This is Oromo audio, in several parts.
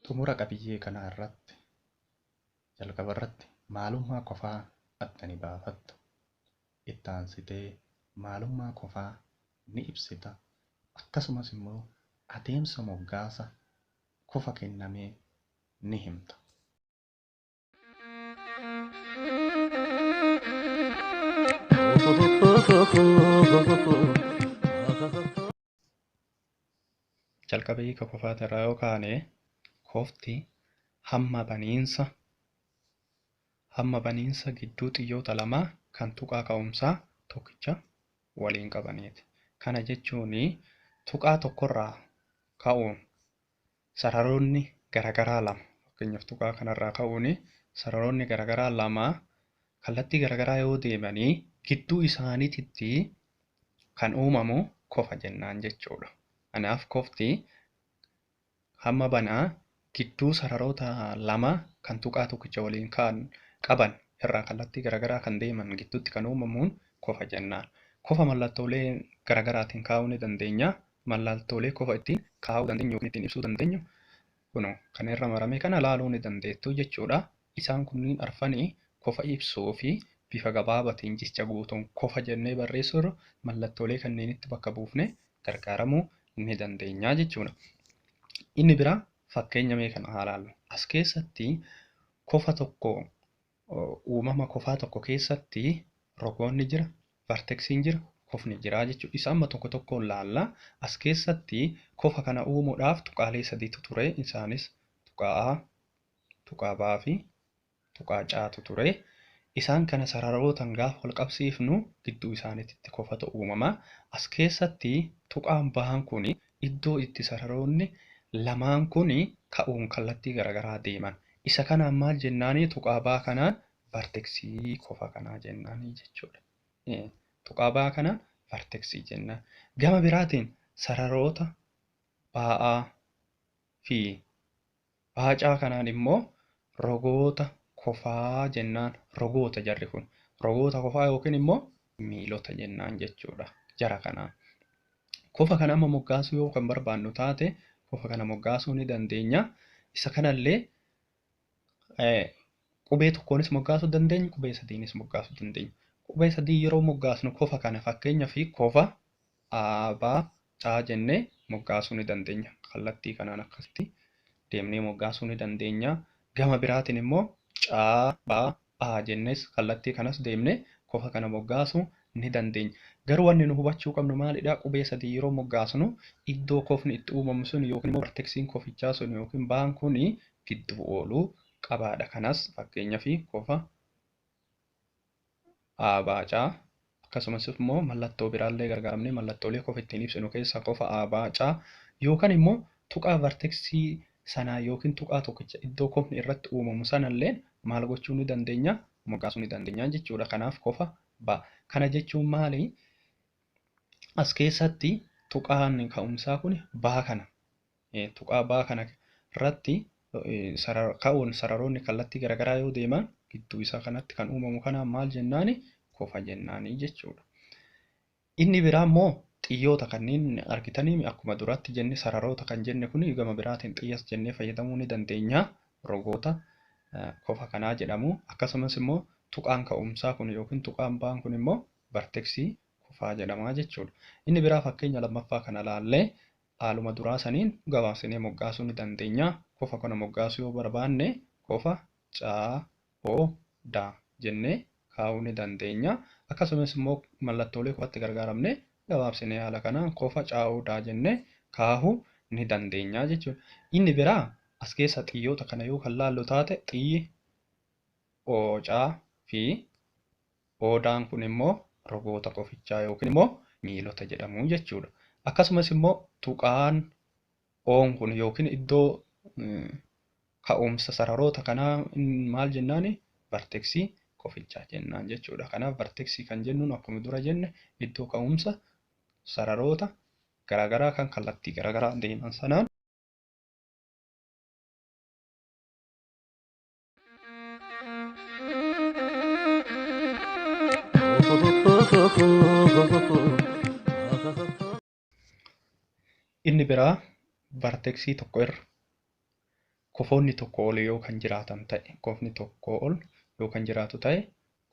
Xumura qabiyyee kanaa irratti jalqaba irratti maalummaa kofaa adda ni baafattu. Itti aansitee maalummaa kofaa ni ibsita. Akkasumas immoo adeemsa moggaasa kofa kennamee ni himta. Jalqaba hiika kofaati irraa yoo kaane kofti hamma baniinsa gidduu xiyyoota lamaa kan tuqaa ka'umsaa tokkicha waliin qabaniiti. Kana jechuun tuqaa tokkorraa ka'uun sararoonni garaagaraa lama fakkeenyaaf tuqaa kanarraa ka'uun sararoonni garaagaraa lama kallattii garaagaraa yoo deemanii gidduu isaaniitti kan uumamu kofa jennaan jechuudha. Kanaaf kofti hamma banaa gidduu sararoota lama kan tuqaa tokkicha waliin qaban irraa kallattii garaagaraa kan deeman gidduutti kan uumamuun kofa jennaan. Kofa mallattoolee garaagaraatiin kaa'uu ni dandeenya. Mallattoolee kofa ittiin kaa'uu dandeenyu yookiin ittiin ibsuu dandeenyu kunoo kan irra marame kana ilaaluu ni dandeettu jechuudha. Isaan kunniin arfanii kofa ibsuu fi bifa gabaabaatiin jecha guutuun kofa jennee barreessuu irra mallattoolee kanneenitti bakka buufnee gargaaramuu ni dandeenya jechuudha. Inni biraa fakkeenya mee kana haa ilaallu. As keessatti kofa tokko uumama kofaa tokko keessatti rogoonni jira, varteksiin jira, kofni jira jechuudha. Isa amma tokko tokkoon laalla. As keessatti kofa kana uumuudhaaf tuqaalee sadiitu ture. Isaanis tuqaa A, tuqaa B fi tuqaa C'tu ture. Isaan kana sararootaan gaafa wal qabsiifnu gidduu isaaniitti kofatu uumama. As keessatti tuqaan bahan kun iddoo itti sararoonni lamaan kun ka'uun kallattii garaagaraa deeman. Isa kanaan maal jennaanii tuqaa baa kanaan varteksii kofa kanaa jennaanii jechuudha. Tuqaa baa kanaan varteksii jennaan. Gama biraatiin sararoota ba'aa fi baacaa kanaan immoo rogoota kofaa jennaan. Rogoota jarri kun rogoota kofaa yookiin immoo miilota jennaan jechuudha jara kanaan. Kofa kana amma moggaasuu yoo kan barbaannu taate kofa kana moggaasuu ni dandeenya. Isa kanallee qubee tokkoonis moggaasuu dandeenya, qubee sadiinis moggaasuu dandeenya. Qubee sadii yeroo moggaasnu kofa kana fakkeenyaaf kofa A, B, C jennee moggaasuu ni dandeenya. Kallattii kanaan akkasitti deemnee moggaasuu ni dandeenya. Gama biraatiin immoo C, B, A jennees kallattii kanas deemnee kofa kana moggaasuu ni dandeenya. Garuu wanni nu hubachuu qabnu maalidha? Qubee sadii yeroo moggaasnu iddoo kofni itti uumamu sun yookiin immoo varteksiin kofichaa sun yookiin ba'aan kun gidduu ooluu qabaadha. Kanas fakkeenyaaf kofa A, B, C akkasumas immoo mallattoo biraallee gargaaramnee mallattoolee kofa ittiin ibsinu keessaa kofa A, B, C yookaan immoo tuqaa varteksii sanaa yookiin tuqaa tokkicha iddoo kofni irratti uumamu sanallee maal gochuu ni dandeenya? Moggaasuu ni dandeenya jechuudha. Kanaaf kofa B. Kana jechuun maali? As keessatti tuqaan ka'umsaa kun baa kana. Tuqaa baa kana irratti ka'uun sararoonni kallattii garaagaraa yoo deeman gidduu isaa kanatti kan uumamu kanaan maal jennaani? Kofa jennaani jechuudha. Inni biraa immoo xiyyoota kanneen argitanii akkuma duratti jenne sararoota kan jenne kun gama biraatiin xiyyas jennee fayyadamuu ni dandeenya. Rogoota kofa kanaa jedhamu. Akkasumas immoo tuqaan ka'umsaa kun yookiin tuqaan ba'aan kun immoo varteksii kofaa jedhama jechuudha. Inni biraa fakkeenya lammaffaa kana laallee haaluma duraa saniin gabaabsinee moggaasuu ni dandeenya. Kofa kana moggaasuu yoo barbaanne kofa C, O, D jennee kaa'uu ni dandeenya. Akkasumas immoo mallattoolee kofatti gargaaramnee gabaabsinee haala kanaan kofa C, O, D jennee kaa'uu ni dandeenya jechuudha. Inni biraa as keessa xiyyoota kana yoo kan laallu taate xiyyi O, C fi Odaan kun immoo rogoota kofichaa yookiin immoo miilota jedhamu jechuudha. Akkasumas immoo tuqaan Oon kun yookiin iddoo ka'umsa sararoota kanaa maal jennaani? Varteksii kofichaa jennaan jechuudha. Kanaaf varteksii kan jennuun akkuma dura jenne iddoo ka'umsa sararoota garaagaraa kan kallattii garaagaraa deeman sanaan Inni biraa varteksii tokko irra Kofoonni tokko ol yoo kan jiraatan ta'e, kofni tokko ol yoo kan jiraatu ta'e,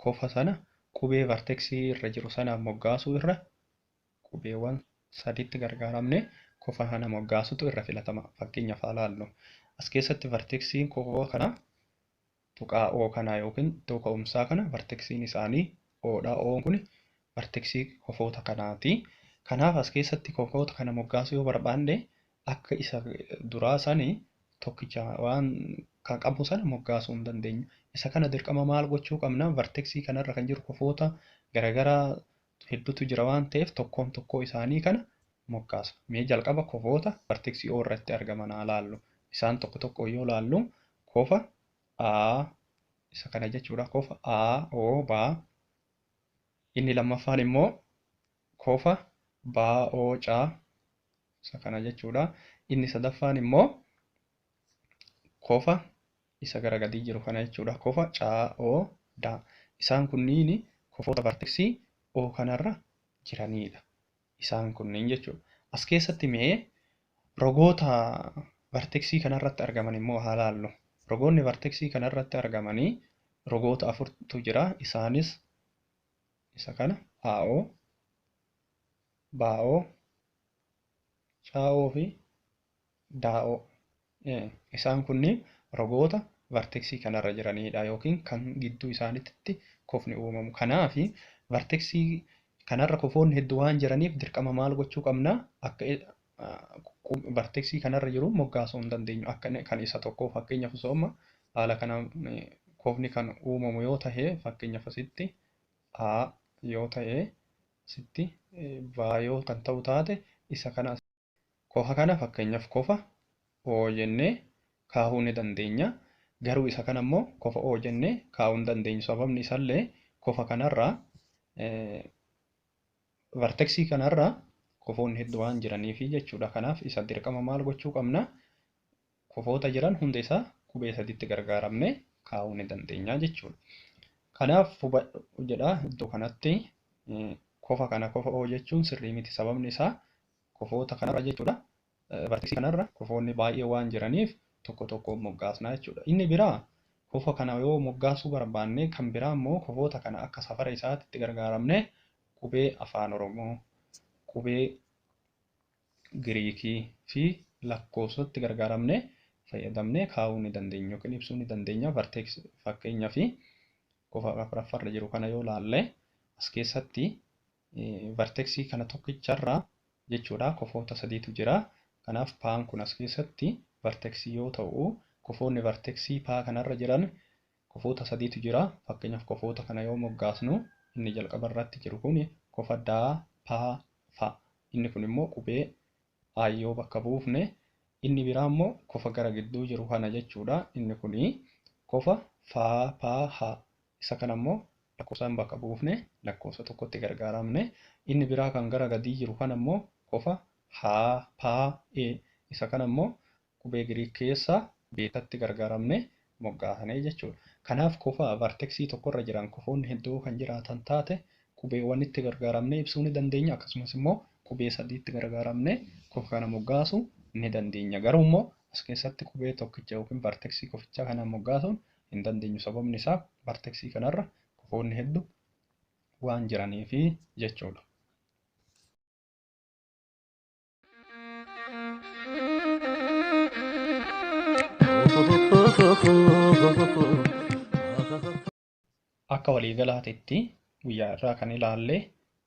kofa sana qubee varteksii irra jiru sanaan moggaasuu irra qubeewwan sadiitti gargaaramne kofa kana moggaasutu irra filatama. Fakkeenyaaf haa ilaallu. As keessatti varteksiin kofa kana tuqaa O kanaa yookiin iddoo ka'umsaa kana varteksiin isaanii O'dha. O'n kun varteksii kofoota kanaati. Kanaaf as keessatti kofoota kana moggaasuu yoo barbaanne akka isa duraa sanii tokkicha waan kan qabu sana moggaasuu hin dandeenyu. Isa kana dirqama maal gochuu qabna? Varteksii kanarra kan jiru kofoota garaagaraa hedduutu jira waan ta'eef tokkoon tokkoo isaanii kana moggaasa. Mee jalqaba kofoota varteksii O irratti argaman haa laallu. Isaan tokko tokko yoo laallu kofa A isa kana jechuudha. Kofa A, O, B. Inni lammaffaan immoo kofa B, O, C isa kana jechuudha. Inni sadaffaan immoo kofa isa gara gadii jiru kana jechuudha. Kofa C, O, D. Isaan kunniin kofoota varteksii O kanarra jiranidha. Isaan kunniin jechuudha. As keessatti mee rogoota varteksii kanarratti argaman immoo haa laallu. Rogoonni varteksii kanarratti argamanii rogoota afurtu jira. Isaanis isa kana AO, BAO, CAO fi DAO. Isaan kunniin rogoota varteksii kanarra jiranidha yookiin kan gidduu isaaniitti kofni uumamu. Kanaaf varteksii kanarra kofoonni hedduu waan jiraniif dirqama maal gochuu qabna? Akka varteksii kanarra jiru moggaasuu hin dandeenyu. Akka kan isa tokkoo fakkeenyaaf osoo amma haala kanaan kofni kan uumamu yoo ta'e fakkeenyaaf asitti A yoo ta'e asitti B yoo kan ta'u taate isa kana kofa kana fakkeenyaaf kofa O jennee kaahuu ni dandeenya. Garuu isa kana immoo kofa O jennee kaahuu hin dandeenyu. Sababni isallee kofa kanarraa varteksii kanarraa kofoonni hedduu waan jiraniifi jechuudha. Kanaaf isa dirqama maal gochuu qabna? Kofoota jiran hunda isaa qubee sadiitti gargaaramnee kaa'uu ni dandeenya jechuudha. Kanaaf hubadhu jedha iddoo kanatti kofa kana kofa O jechuun sirrii miti. Sababni isaa kofoota kanarra jechuudha. Varteksii kanarra kofoonni baay'ee waan jiraniif tokko tokko moggaasna jechuudha. Inni biraa kofa kana yoo moggaasuu barbaanne kan biraa immoo kofoota kana akka safara isaatti gargaaramnee qubee afaan Oromoo, qubee Giriikii fi lakkoofsatti gargaaramnee fayyadamnee kaa'uu ni dandeenya yookiin ibsuu ni dandeenya. Varteeks fakkeenyaa fi kofa afuraffaarra jiru kana yoo laalle as keessatti varteksii kana tokkicharraa jechuudha kofoota sadiitu jira. Kanaaf paan kun as keessatti varteksii yoo ta'u kofoonni varteksii paa kanarra jiran kofoota sadiitu jira. Fakkeenyaaf kofoota kana yoo moggaasnu inni jalqaba irratti jiru kun kofa daa, paa, fa. Inni kun immoo qubee A yoo bakka buufne inni biraa immoo kofa gara gidduu jiru kana jechuudha. Inni kun kofa faa, paa, ha. Isa kana immoo lakkoofsaan bakka buufne lakkoofsa tokkotti gargaaramne. Inni biraa kan gara gadii jiru kana immoo kofa haa, paa, e. Isa kana immoo qubee Giriik keessaa beetatti gargaaramne moggaasne jechuudha. Kanaaf kofa varteksii tokkorra jiran kofoonni hedduu kan jiraatan taate qubeewwan itti gargaaramnee ibsuu ni dandeenya. Akkasumas immoo qubee sadiitti gargaaramnee kofa kana moggaasuu ni dandeenya. Garuu immoo as keessatti qubee tokkicha yookiin varteksii kofichaa kana moggaasuun hin dandeenyu. Sababni isaa varteksii kanarra kofoonni hedduu waan jiraniifi jechuudha. Akka waliigalaatitti guyyaa irraa kan ilaalle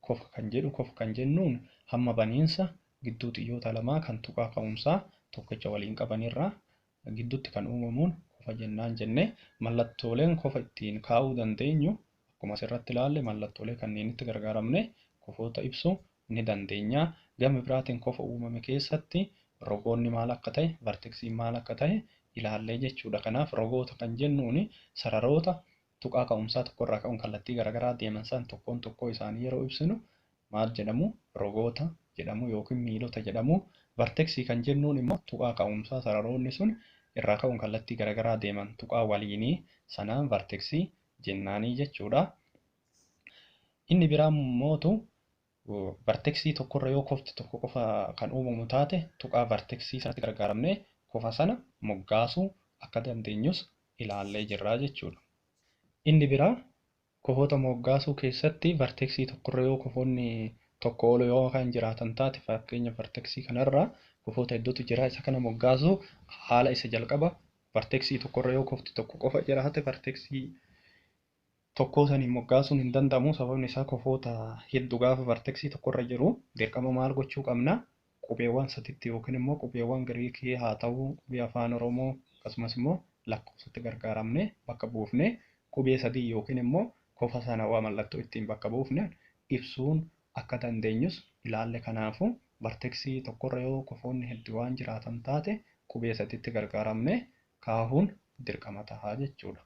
kofa kan jedhu kofa kan jennuun hamma baniinsa gidduu xiyyoota lamaa kan tuqaa ka'umsaa tokkicha waliin qabanirraa gidduutti kan uumamuun kofa jennaan jenne mallattooleen kofa ittiin kaa'uu dandeenyu akkuma asirratti ilaalle mallattoolee kanneenitti gargaaramne kofoota ibsuu ni dandeenya. Gama biraatiin kofa uumame keessatti rogoonni maal akka ta'e varteksiin maal akka ta'e ilaallee jechuudha. Kanaaf rogoota kan jennuun sararoota tuqaa ka'umsaa tokkorraa ka'uun kallattii garaagaraa deeman san tokkoon tokkoo isaanii yeroo ibsinu maal jedhamu rogoota jedhamu yookiin miilota jedhamu. Varteksii kan jennuun immoo tuqaa ka'umsaa sararoonni sun irraa ka'uun kallattii garaagaraa deeman tuqaa waliinii sanaan varteksii jennaanii jechuudha. Inni biraa immootu varteksii tokkorra yoo kofti tokko qofa kan uumamu taate tuqaa varteksii sanatti gargaaramnee kofa sana moggaasuu akka dandeenyus ilaallee jirra jechuudha. Inni biraa kofoota moggaasuu keessatti varteksii tokkorra yoo kofoonni tokko ol yoo kan jiraatan taate, fakkeenya varteksii kanarra kofoota hedduutu jira. Isa kana moggaasuu haala isa jalqaba varteksii tokkorra yoo kofti tokko qofa jiraate varteksii tokkoo saniin moggaasuun hin danda'amu. Sababni isaa kofoota hedduu gaafa varteksii tokkorra jiru dirqama maal gochuu qabna? Qubeewwan saditti yookiin immoo qubeewwan Giriikii haa ta'u, qubee afaan Oromoo akkasumas immoo lakkoofsatti gargaaramne bakka buufne qubee sadii yookiin immoo kofa sana waa mallattoo ittiin bakka buufne ibsuun akka dandeenyus ilaalle. Kanaafuu varteksii tokkorra yoo kofoonni hedduu waan jiraatan taate qubee sadiitti gargaaramne kaahuun dirqama ta'a jechuudha.